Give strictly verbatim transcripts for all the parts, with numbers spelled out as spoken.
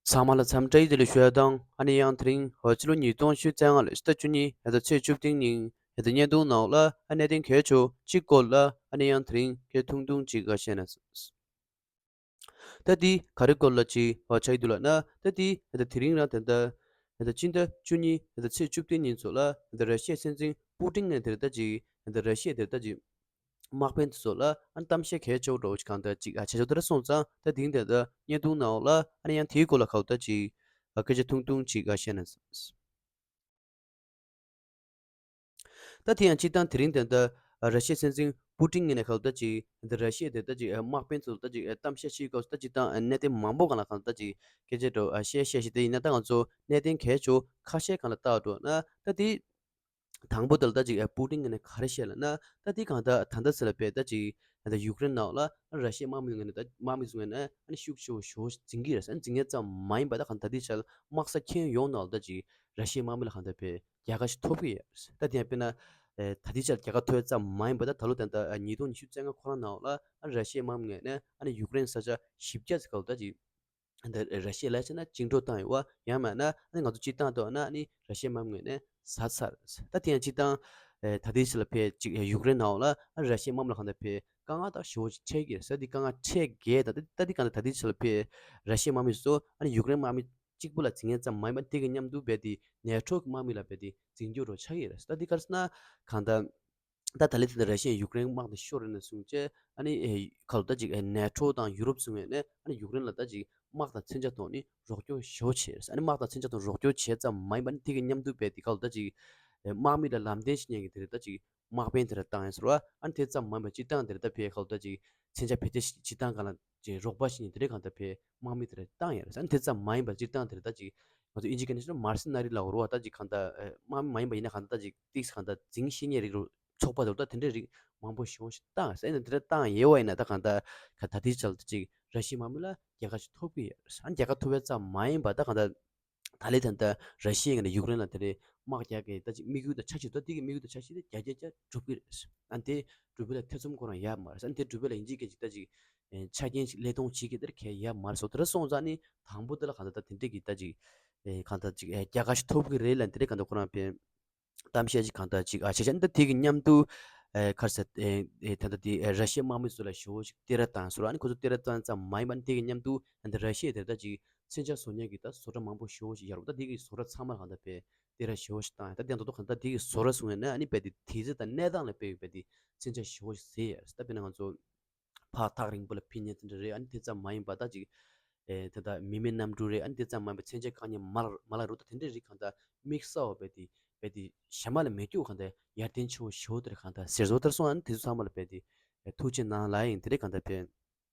ཚང་མ་ལ་འཚམས་འདྲི་བདེ་ལེགས་ཞུ་ཡ་དང་། ཨ་ནི་ཡང་དེ་རིང་ཕྱི་ལོ་ཉིས་སྟོང་ཉི་ཤུ་རྩ་ལྔ་ལོའི་ཕྱི་ཟླ་བཅུ་གཉིས་ཕྱི་ཟླ་ཚེས་བཅུ་བདུན་ཉིན་ཕྱི་ཟླ་བརྙན་ཐུང་ནང་ལ་ཨ་གནད་དོན་གལ་ཆེ་གཅིག་སྐོར་ལ་ཨ་ནི་ཡང་དེ་རིང་ཁྱེད་ཐུང་ཐུང་ཅིག་ག་བཤད་ན། ད་དེ་ག་རེ་སྐོར་ལ་ཅིག་ཆགས་ཀྱི་འདུག་ལབ་ན། ད་དེ་ད་དེ་རིང་རང་ད་ལྟ་ད་སྤྱི་ཟླ་བཅུ་གཉིས་ད་ཚེས་བཅུ་བདུན་ཉིན་ཚོ་ལ་ད་ར་ཤི་ཡའི་སྲིད་འཛིན་པུ་ཏིན་ནས་དེར་ད་ཅིག་ད་ར་ཤི་ཡའི་དེར་ད་ཅིག་དམག་དཔོན་དེ་ཚོ་ལ་ཨ་གཏམ་བཤད་གལ་ཆེ་བོ་འདྲ་བོ་ཅིག་གང་ལྟར་ཅིག་ཨ་བྱས་ཆོག་དེར་སོང་ཙང་། ད་དེ་རིང་ད་ལྟ་བརྙན་ཐུང་ནང་ལ་ཨ་ནི་ཡང་དེའི་སྐོར་ལ་ག་ལྟར་ཅིག་ཨ་སྐད་ཆ་ཐུང་ཐུང་ཅིག་ཨ་བཤད་ན། ད་དེ་ཡང་སྤྱིར་བཏང་དེ་རིང་དེ་འདྲ་ར་ཤི་ཡའི་སྲིད་འཛིན་པུ་ཏིན་ངོས་ནས་ག་ལ་ད་ཅིག་འདི་ར་ཤི་ཡའི་དེ་ད་ཅིག་དམག་དཔོན་ཚོ་ལ་ད་ཅིག་གཏམ་བཤད་བྱེད་སྐབས་སུ་ད་ཅིག་དང་གནད་དོན་མང་པོ་སྒང་ལ་གང་ལ་ད་ཅིག་སྐད་ཆ་འདྲ་བཤད་བཤད་བྱས། དེ་ཡིན་ན་ད་ང་ཚོ་གནད་དོན་གལ་ཆེ་ཁ་ཤས་སྒང་ལ་བལྟ་འགྲོ་ན། ད་དེ་དང་པོ་དེ་ལ་ད་ཅིག་པུ་ཏིན་ངོས་ནས་ག་རེ་བཤད་ལབ་ན། ད་དེ་གང་ལྟར་ད་ལྟ་ཚེ་ལ་བས་ད་ཅིག་ད་ཡུཀ་རེན་ནང་ལ་ར་ཤི་ཡའི་དམག་མི་ངོས་ནས་ད་དམག་མི་ཚོ་ངོས་ནས་ཨ་ནི་ཤུགས་ཆེ་བོ་ཞེ་པོ་འཛིང་གི་རེད་ཟེར། འཛིང་མཁན་ཙམ་མ་ཡིན་པ་ད་གང་ལྟར་དེའི་ཆར་དམག་ས་ཁྱོན་ཡོངས་ནང་ལ་ད་ཅིག་ར་ཤི་ཡའི་དམག་མི་ལ་གང་ལྟར་བས་རྒྱལ་ཁ་ཞིག་ཐོབ་ཀྱི་ཡོད་རེད། ད་དེ་ཡང་དཔེར་ན་ད་ལྟའི་ཆར་རྒྱལ་ཁ་ཐོབ་ཡ་ཙམ་མ་ཡིན་པ་ད་ད་ལོ་ད་ལྟ་ཉིས་སྟོང་ཉི་ཤུ་རྩ་ལྔ་ཁོ་རང་ནང་ལ་ཨ་ནི་ར་ཤི་ཡའི་དམག་མི་ངོས་ནས་ཨ་ནི་ཡུཀ་རེན་ས་ཆ་བཞི་བརྒྱ་ཙམ་སྒང་ལ་ད་ཅིག་འདི་ར་ཤི་ཡ་ལ་བྱས་ན་བཅིངས་འགྲོལ་བཏང་ཡོད་པ། ཡང་མིན་ན་ཨ་ནི་ང་ཚོ་སྤྱིར་བཏང་ཐོག་ན་ཨ་ནི་ར་ཤི་ཡའི་དམག་མི་ངོས་ནས་ཟ་ཚར། ད་དེ་ཡང་སྤྱིར་བཏང་ད་ལྟའི་ཆར་ལ་བས་ཅིག་ཡུཀ་རེན་ནང་ལ་ཨ་ནི་ར་ཤི་ཡའི་དམག་མི་ལ་གང་ལྟར་བས་དཀའ་ངལ་ད་ཞེ་པོ་ཅིག་འཕྲད་ཀྱི་རེད་ཟེར། དེ་དཀའ་ངལ་འཕྲད་བསྡད། ད་ད་དེ་གང་ལྟར་ད་ལྟའི་ཆར་ལ་བས་ར་ཤི་ཡའི་དམག་མི་ཚོ་ཨ་ནི་ཡུཀ་རེན་དམག་མི་གཅིག་པུ་ལ་འཛིང་མཁན་ཙམ་མ་ཡིན་པ་དེ་གི་མཉམ་དུ་བས་དེ་ནེ་ཊོ་གི་དམག་མི་ལ་བས་དེ་འཛིང་རྒྱུ་འདྲ་བོ་ཆགས་ཀྱི་རེད། ད་དེ་ག་རེ་ཟེར་ན་གང་ལྟར་ད་ད་ལན་དེ་འདྲ་ར་ཤི་ཡས་ཡུཀ་རེན་དམག་དེ་ཤོར་རེད་ན་བཟུང་བྱས། ཨ་ནི་ཨེ་ག་ལ་ད་ཅིག་ཨེ་ནེ་ཊོ་དང་ཡུ་རོབ་ཚོའི་ངོས་ནས་ཨ་ནི་ཡུཀ་རེན་ལ་ད་ཅིག་དམག་དང་མཚོན་ཆ་ཐོག་ནས་རོགས་སྐྱོར་ཞེ་པོ་བྱས། ཨ་ནི་དམག་དང་མཚོན་ཆ་ཐོག་རོགས་སྐྱོར་བྱས་ཙམ་མ་ཡིན་པ་ནི་དེ་གི་མཉམ་དུ་བས་དེ་ག་ལ་ད་ཅིག་ཨེ་དམག་མི་ལ་ལམ་སྟོན་བྱེད་མཁན་གྱི་དེ་རེད། ད་ཅིག་དམག་དཔོན་དེ་འདྲ་བཏང་ཡ་ཟེར་བ། ཨ་ནི་དེ་ཙམ་མ་ཡིན་པ་སྤྱིར་བཏང་དེ་རེད། ད་བས་ག་ལ་ད་ཅིག་མཚོན་ཆ་བེད་སྤྱོད་བྱེད་སྟངས་སྒང་ལ་ཅིག་རོགས་པ་བྱེད་མཁན་དེ་འདྲ་གང་ལྟར་བས་དམག་མི་དེ་འདྲ་བཏང་ཡ་རེད། ཨ་ནི་དེ་ཙམ་མ་ཡིན་པ་སྤྱིར་བཏང་དེ་རེད། ད་ཅིག་ང་ཚོ་ཨིན་ཇི་སྐད་ནས་བཤད་ན་མར་སི་ནེ་རི་ལབ་དགོས་རེད་པ། ད་ཅིག་གང་ལྟར་ཨེ་དམག་མི་མ་ཡིན་པ་ཡིན་ན་གང་ལྟར་ད་ཅིག་ཏིག་གང་ལྟར་འཛིང་ཤེས་མཁན་རིགས་རུ་ཚོགས་པ་དེ་རུ་ད་དེ་འདྲའི་རིགས་མང་པོ་ཞེ་པོ་ཞིག་བཏང་ཟེར་ནས་དེ་འདྲ་བཏང་ཡོད་པ་ཡིན་ན། ད་གང་ལྟར་ག་ད་ལྟའི་ཆར་ད་ཅིག་ར་ཤི་ཡའི་དམག་མི་ལ་རྒྱལ་ཁ་ཞིག་ཐོབ་ཀྱི་ཡོད་རེད། ཨ་ནི་རྒྱལ་ཁ་ཐོབ་པ་ཙམ་མ་ཡིན་པ་ད་གང་ལྟར་ད་ལན་ད་ལྟ་ར་ཤི་ཡའི་ངོས་ནས་ཡུཀ་རེན་ལ་དེ་འདྲའི་དམག་རྒྱག་གི་ད་ཅིག་དམིགས་ཡུལ་དང་འཆར་གཞི་འདུག་ད་དེ་གི་དམིགས་ཡུལ་དང་འཆར་གཞི་དེ་བརྒྱ་ཆ་བརྒྱ་གྲུབ་ཀྱི་རེད། ཨ་ནི་དེ་གྲུབ་པ་ལ་ཐེ་ཚོམ་ཁོ་རང་ཡོད་མ་རེད། ཨ་ནི་དེ་གྲུབ་པ་ལ་ཡིན་གཅིག་མིན་གཅིག་ད་ཅིག་ཨེ་ཆ་རྐྱེན་ཞིག་སླད་གཏོང་བྱེད་ཀྱི་དེར་གལ་ཡོད་མ་རེད་ཟེར། དེ་འདྲ་སོང་ཙང་ནི་དང་པོ་དེ་ལ་གང་ལྟར་ད་དེ་འདྲ་གི་ད་ཅིག་ཨེ་གང་ལྟར་ཅིག་ཨེ་རྒྱལ་ཁ་ཞིག་ཐོབ་ཀྱི་རེད་ལབ་དེ་འདྲ་གང་ལྟར་ཁོ་རང་དཔེ་གཏམ་བཤད་ཅིག་གང་ལྟར་ཅིག་ཨ་བྱས་བྱས། ད་དེ་གི་མཉམ་དུ་ཨེ་ག་རེ་ཟེར། ཨེ་ཨེ་ད་ལྟ་དེ་ཨེ་ར་ཤི་ཡའི་དམག་མི་ཚོ་ལ་ཞེ་པོ་ཞིག་སྟེར་ར་བཏང་ཟེར་བ། ཨ་ནི་ཁོ་ཚོ་སྟེར་ར་བཏང་ཙམ་མ་ཡིན་པ་ནི་དེ་གི་མཉམ་དུ་ད་ལྟ་ར་ཤི་ཡའི་དེར་ད་ཅིག་མཚོན་ཆ་བཟོ་མཁན་གྱི་ད་བཟོ་གྲྭ་མང་པོ་ཞེ་པོ་ཞིག་ཡོད་རེད་པ། ད་དེ་གི་བཟོ་གྲྭ་ཚང་མ་ལ་གང་ལྟར་དཔེ་སྟེར་ར་ཞེ་པོ་ཞིག་བཏང་ཡ། ད་དེ་ད་དུང་གང་ལྟར་དེ་གི་བཟོ་གྲྭ་སོང་ཡ་ན་ཨ་ནི་དཔེ་དེ་དེ་ཚོ་ད་གནས་སྟངས་ལ་དཔེ་དཔེ་དེ་མཚོན་ཆ་ཞེ་པོ་ཞིག་བཟོས་ཡ་རེད། ད་དཔེར་ན་ང་ཚོ་ཕར་ཐག་རིང་པོ་ལ་ཕུད་མཁན་དེ་འདྲ་རེད། ཨ་ནི་དེ་ཙམ་མ་ཡིན་པ་ད་ཅིག་ཨེ་དེ་ད་མི་མེད་གནམ་གྲུ་རེད། ཨ་ནི་དེ་ཙམ་མ་ཡིན་པ་མཚོན་ཆ་གང་ཡང་མ་ལ་མ་ལ་རུ་ད་དེ་འདྲ་རིགས་གང་ལྟར་དམིགས་བསལ་བ་དཔེ་དེ་དཔེ་དེ་གཞན་མ་ལ་མེད་རྒྱུ་གང་ལྟར་ཡར་ཐོན་ཆེ་བོ་ཞེ་པོ་དེ་རེད། གང་ལྟར་ཟེར་བཟོ་ལྟར་སོང་། ཨ་ནི་དེ་ཚོ་ཚང་མ་ལ་དཔེ་དེ་ཨེ་ཐུགས་རྗེ་གནང་ལབ་ཡིན། དེ་རིགས་གང་ལྟར་དཔེ་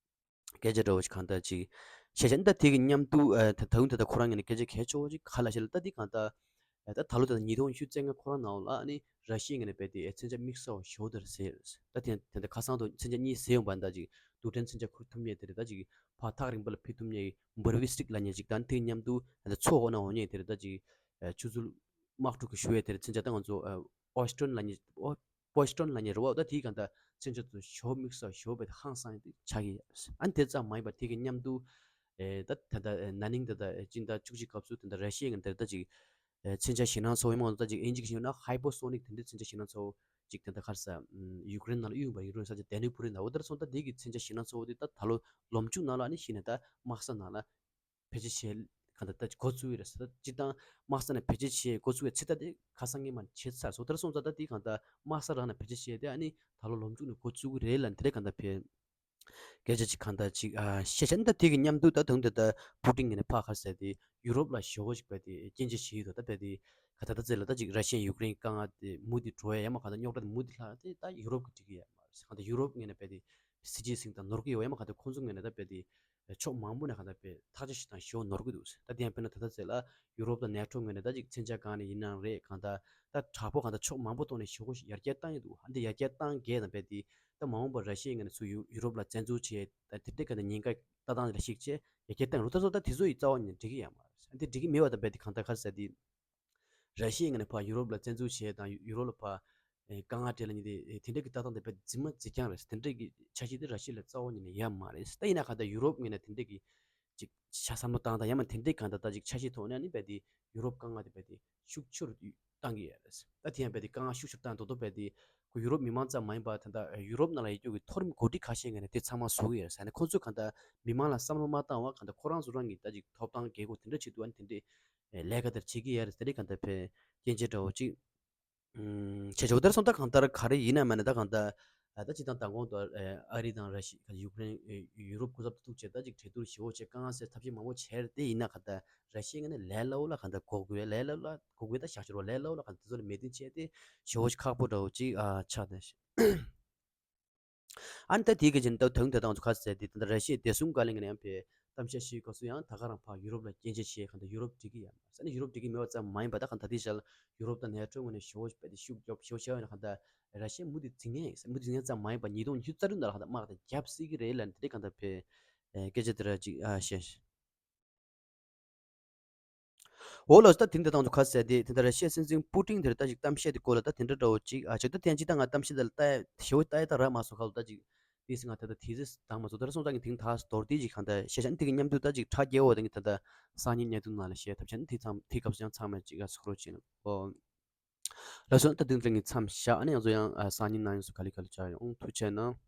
སྐད་ཆ་འདྲ་བོ་ཞིག་གང་ལྟར་ཅིག་བཤད་བྱས། ད་དེ་གི་མཉམ་དུ་ཨ་ད་ད་དུང་ད་ལྟ་ཁོ་རང་ངོས་ནས་སྐད་ཆ་གལ་ཆེ་བོ་ཅིག་ག་ལབ་ཤག་ལབ། ད་དེ་གང་ལྟར་ཨ་ད་ད་ལོ་ད་ལྟ་ཉིས་སྟོང་ཉི་ཤུ་རྩ་ལྔ་ཁོ་རང་ནང་ལ་ཨ་ནི་ར་ཤི་ཡའི་ངོས་ནས་དཔེ་དེ་ཨེ་མཚོན་ཆ་དམིགས་བསལ་བ་ཞེ་པོ་དེ་རེད་ཟེར། ད་དེ་དེ་འདྲ་ཁ་སང་དུ་མཚོན་ཆ་གཉིས་བཟོས་ཡོང་བ་ད་ཅིག་རྡུལ་ཕྲན་མཚོན་ཆ་ཁུར་ཐུབ་མཁན་དེ་རེད། ད་ཅིག་ཕར་ཐག་རིང་པོ་ལ་ཕུད་ཐུབ་མཁན་གྱི་བོ་ལི་སི་ཊིག་ལབ་མཁན་ཅིག་དང་། དེ་གི་མཉམ་དུ་ཨ་ད་མཚོ་འོག་ན་འོང་མཁན་དེ་རེད། ད་ཅིག་ཨེ་ཆུ་ཚོད་དམག་འཁྲུག་གི་ཞུ་བའི་དེར་མཚོན་ཆ་ད་ང་ཚོ་ཨོ་སི་ཊོན་ལབ་མཁན། ཨོ་པོ་སི་ཊོན་ལབ་མཁན་རེད་པ། ད་དེའི་གང་ལྟར་མཚོན་ཆ་ཚོ་ཞེ་པོ་དམིགས་བསལ་ཞེ་པོ་དཔེ་ཧང་སང་ཡ་དེ་ཆགས་ཀྱི་ཡོད། ཨ་ནི་དེ་ཙམ་མ་ཡིན་པར་དེ་གི་མཉམ་དུ་ཨེ་ད་ད་ལྟ་ཨེ་ན་ནིང་ད་ལྟ་ཨེ་སྤྱི་ཟླ་བཅུ་གཅིག་སྐབས་སུ་ད་ལྟ་ར་ཤི་ཡའི་ངོས་ནས་ད་ཅིག་ཨེ་མཚོན་ཆ་ཞེད་སྣང་ཚ་བོ་ཡིན་མ་ད་ཅིག་ཨིན་ཇི་གི་ཞེད་སྣང་ཧའི་པར་སོ་ནིག་དེ་འདྲའི་མཚོན་ཆ་ཞེད་སྣང་ཚ་བོ་ཅིག་ད་ལྟ་ག་རེ་ཟེར། ཡུཀ་རེན་ནང་ལ་གཡུག་ཡིན་པ། ཡུཀ་རེན་ས་ཆ་དན་ནི་པུ་རི་ནང་འོ་དེར་སོང་། ད་དེ་གི་མཚོན་ཆ་ཞེད་སྣང་ཚ་བོ་དེ་ད་ད་ལོ་ལོ་མཇུག་ནང་ལ་ཨ་ནི་གཞི་ནས་ད་དམག་ས་ནང་ལ་བེད་སྤྱོད་བྱེད་གང་ལྟར་ད་འགོ་བཙུགས་ཀྱི་རེད་ཟེར། ད་སྤྱིར་བཏང་དམག་ས་ནས་བེད་སྤྱོད་བྱེད་འགོ་བཙུགས་ཡ་ཚེ་ད་དེ་ཁ་སང་སྔོན་མ་ནས་བྱས་ཚར་སོང་། དེར་སོང་ཙང་ད་དེ་གང་ལྟར་དམག་ས་རང་ནས་བེད་སྤྱོད་བྱས་ཏེ་ཨ་ནི་ད་ལོ་ལོ་མཇུག་ནས་འགོ་བཙུགས་ཀྱི་རེད་ལབ་དེ་རེད་གང་ལྟར་བས་སྐད་ཆ་ཅིག་གང་ལྟར་ཅིག་ཨ་བཤད་བྱས། ད་དེ་གི་མཉམ་དུ་ད་དུང་ད་ད་པུ་ཏིན་ངོས་ནས་ཕར་ག་རེ་ཟེར་དེ་ཡུ་རོབ་ལ་ཞེ་པོ་ཅིག་དཔེ་དེ་སྐྱོན་བརྗོད་བྱེད་ཀྱི་འདུག་ད་དཔེ་དེ་ག་ད་ད་ཚེ་ལ་ད་ཅིག་ར་ཤི་ཡ་ཡུཀ་རེན་དཀའ་ངལ་དེ་མུ་མཐུད་འགྲོ་ཡ་ཡ་མ་གང་ལྟར་རྙོག་དྲ་དེ་མུ་མཐུད་ལྷག་དེ་ད་ཡུ་རོབ་ཀྱིས་འགྲིག་གི་ཡོད་མ་རེད། གང་ལྟར་ཡུ་རོབ་ངོས་ནས་དཔེ་དེ་སྲིད་ཇུས་ཟིན་དང་ནོར་གྱི་ཡོད་ཡ་མ་གང་ལྟར་ཁོང་ཚོ་ངོས་ནས་ད་དཔེ་དེ་ཕྱོགས་མང་པོ་ནས་གང་ལྟར་དཔེ་ཐག་ཆོད་ཞིག་དང་ཞེ་པོ་ནོར་གྱི་འདུག་ད་དེ་ཡང་དཔེར་ན་ད་ལྟ་ཚེ་ལ་ཡུ་རོབ་དང་ནེ་ཊོ་ངོས་ནས་ད་ཅིག་མཚོན་ཆ་སྒང་ནས་ཡིན་ནའང་རེད། གང་ལྟར་ད་དྲག་པོ་གང་ལྟར་ཕྱོགས་མང་པོ་ཐོག་ནས་ཞེ་པོ་ཞིག་ཡར་རྒྱས་བཏང་ཡོད་འདུག་ཨ་འདི་ཡར་རྒྱས་བཏང་གས་དང་དཔེ་དེ་ད་མ་འོངས་པར་ར་ཤི་ཡའི་ངོས་ནས་ཚུར་ཡུ་ཡུ་རོབ་ལ་བཙན་འཛུལ་བྱས། ད་དེ་འདྲའི་གང་ལྟར་ཉེན་ཁ་ལྟ་སྟངས་ལ་གཞིགས་བྱས་ཡར་རྒྱས་བཏང་རུ་ད་ཚོ་ད་དེ་ཚོ་ཡི་རྩ་བ་ནས་འགྲིག་གི་ཡོད་མ་རེད། ཨ་འདི་འགྲིག་གི་མེད་པ་དང་དཔེ་དེ་གང་ལྟར་ག་རེ་ཟེར་དེ། ར་ཤི་ཡའི་ངོས་ནས་ཕར་ཡུ་རོབ་ལ་བཙན་འཛུལ་བྱས་དང་ཡུ་རོབ་ལ་ཕར་ཨེ་དཀའ་ངལ་སྤྲད་ལབ་མཁན་དེ་ཨེ་དེ་འདྲའི་གི་ལྟ་སྟངས་དེ་དཔེ་རྫུན་མ་རྫུན་རྐྱང་རེད། དེ་འདྲའི་གི་འཆར་གཞི་དེ་ར་ཤི་ཡ་ལ་རྩ་བ་ཉིད་ནས་ཡོད་མ་རེད། ད་ཡིན་ན་གང་ལྟར་ཡུ་རོབ་ངོས་ནས་དེ་འདྲའི་གི་ ཅིག་ཆ་བསམ་བློ་བཏང་དང་ཡང་མ་དེ་འདྲའི་གང་ལྟར་ད་ཅིག་འཆར་གཞི་ཐོག་ནས་ནི་རྦད་དེ་ཡུ་རོབ་དཀའ་ངལ་དེ་རྦད་དེ་ཤུགས་ཆེ་རུ་བཏང་གི་ཡོད་རེད། ད་དེ་ཡང་རྦད་དེ་དཀའ་ངལ་ཤུགས་ཆེ་རུ་བཏང་དོ་དོ་རྦད་དེ་ཁོ་ཡུ་རོབ་མི་མང་ཙམ་མ་ཡིན་པ་ད་ལྟ་ཡུ་རོབ་ནང་ལ་ཡོད་རྒྱུ་གི་མཐོ་རིམ་འགོ་ཁྲིད་ཁ་ཤས་ངོས་ནས་དེ་ཚང་མ་བཟོ་གི་ཡོད་རེད་ཟེར་ནས། ཁོ་ཚོས་གང་ལྟར་མི་མང་ལ་བསམ་བློ་མ་བཏང་བ་གང་ལྟར་ཁོ་རང་ཚོ་རང་གི་ད་ཅིག་ཐོབ་ཐང་རྒྱལ་ཁབ་དེ་འདྲ་བྱེད་ཐུབ་པ་ནི་དེ་འདྲའི་ལས་ཀ་དེར་བྱེད་ཀྱི་ཡོད་རེད། དེ་འདྲའི་གང་ལྟར་ཕན་སྐྱེན་ཆེ་འདྲ་བོ་ཅིག་ཨུམ། བྱས་ཆོག་དེར་སོང་ད་གང་ལྟར་ག་རེ་ཡིན་ན་མིན་ན་ད་གང་ལྟར་ཨ་ད་སྤྱིར་བཏང་མདང་དགོང་དུ་ཨ་ཨ་རི་དང་ར་ཤི་ཡུ་ཀེ་རེན་ཡུ་རོབ་སྐུ་ཚབ་ཏུ་ཐུག་བྱས་ད་ཅིག་གྲོས་བསྡུར་ཞེ་པོ་བྱས་དཀའ་ངལ་སེལ་ཐབས་ཤེས་མང་པོ་བྱས་རེད། དེ་ཡིན་ན་གང་ལྟར་ར་ཤི་ཡ་ངོས་ནས་ལས་སླ་བོ་ལ་གང་ལྟར་གོ་དགོས་ལས་སླ་བོ་ལ་གོ་དགོས་ད་བཞག་ཆོག་རོགས་ལས་སླ་བོ་ལ་གང་ལྟར་དེ་ཚོ་ལ་མོས་མཐུན་བྱས་ཏེ་ཞེ་པོ་ཅིག་ཁག་པོ་འདྲ་བོ་ཅིག་ཨ་ཆགས་ནས། ཨ་ནི་ད་དེའི་གི་ཅིན་ད་དོན་དེ་དང་ཁ་གསལ་ཏེ་ད་ལྟ་ར་ཤི་ཡའི་བདེ་སྲུང་བཀའ་བློན་གྱི་ནས་ཡང་པའི་གཏམ་བཤད་བྱེད་སྐབས་སུ་ཡང་ད་ག་རང་ཕར་ཡུ་རོབ་ལ་སྐྱོན་བརྗོད་བྱེད་གང་ལྟར་ཡུ་རོབ་འགྲིག་གི་ཡོད་མ་རེད་ཟེར་ནས། ཡུ་རོབ་འགྲིག་གི་མེད་པ་ཙམ་མ་ཡིན་པ་ད་གང་ལྟར་དེའི་ཞལ་ཡུ་རོབ་དང་ནེ་ཊོ་ངོས་ནས་ཞེ་པོ་རྦད་དེ་ཤུགས་རྒྱོབ་ཞེ་པོ་བྱས་པ་ཡིན་ན་གང་ལྟར་ར་ཤི་ཡ་མུ་མཐུད་འཛིང་ངེས་མུ་མཐུད་འཛིང་ངེས་ཙམ་མ་ཡིན་པ་ཉིས་སྟོང་ཉི་ཤུ་རྩ་དྲུག་ནང་ལ་གང་ལྟར་དམག་དེ་བརྒྱབ་སྲིད་ཀྱི་རེད་ལབ་ནས་དེ་འདྲའི་གང་ལྟར་པའི་སྐད་ཆ་དེ་ར་ཅིག་ཨ་བཤད། འོ་ལགས་སོ། ད་དེང་འདི་དང་དུ་ཁ་གསལ་ཏེ་དེ་ལྟར་ར་ཤི་ཡའི་སྲིད་འཛིན་པུ་ཏིན་དེར་ད་ཅིག་གཏམ་བཤད་དེ་སྐོར་ལ་ད་དེ་འདྲ་འདྲ་བོ་ཅིག་ཨ་ཅིག་ད་ཐེངས་གཅིག་ད་ང་གཏམ་བཤད་དེ་ལ་ལྟ་ཞེ་པོ་ལྟ་ཡ་ད་རག་མ་སོང་ཁ་ལོ། ད་ཅིག་དེས་ང་ད་ད་དེ་ཟིག་དང་མ་སོང་ད་ར་སོང་ཙང་གི་དེང་ད་མདོར་བསྡུས་ཅིག་གང་ད་བཤད་བྱ་ནི་དེ་གི་མཉམ་དུ་ད་ཅིག་ཁྲ་རྒྱལ་བོ་དང་གི་ད་ད་སང་ཉིན་གནད་དོན་ནང་ལ་བཤད་ཐབས་བྱ་ནི་དེ་ཚང་དེ་སྐབས་སུ་ཡང་ཚང་མ་ཅིག་ཨ་སུ་ཁྲོ་ཅིག་ཨོ་ལགས་སོ། ད་དེང་འདི་ངས་མཚམས་བཞག་ཨ་ནི་ང་ཚོ་ཡང་ཨ་སང་ཉིན་ནང་ཡོང་སུ་ག་ལེ་ག་ལེ་བྱ་ཡོང་ཐུགས་རྗེ་གནང་།